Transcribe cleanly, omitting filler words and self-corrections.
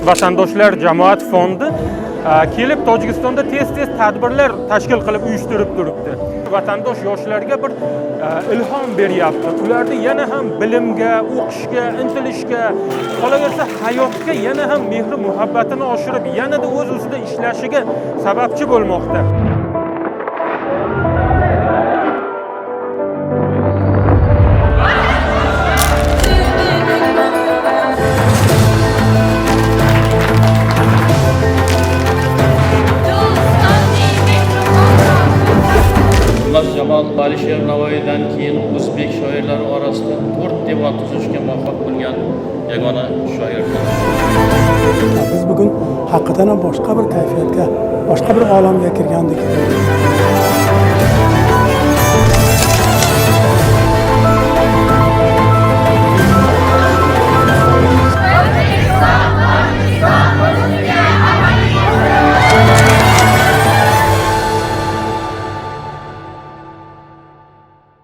Vatandoshlar jamoat fondi kelib Tojikistonda tez-tez tadbirlar tashkil qilib uyushtirib turibdi. Vatandosh yoshlarga bir ilhom beryapti. Ularni yana ham bilimga, o'qishga, intilishga, qolaversa hayotga yana ham mehri muhabbatini oshirib, yanada o'z ustida ishlashiga sababchi bo'lmoqda. Jamol Alisher Navoiydan keyin o'zbek shoirlari orasida 4 devon tuzishga muvaffaq bo'lgan yagona shoirdir. Biz bugun haqiqatan ham boshqa bir kayfiyatga, boshqa bir olamga kirgandik.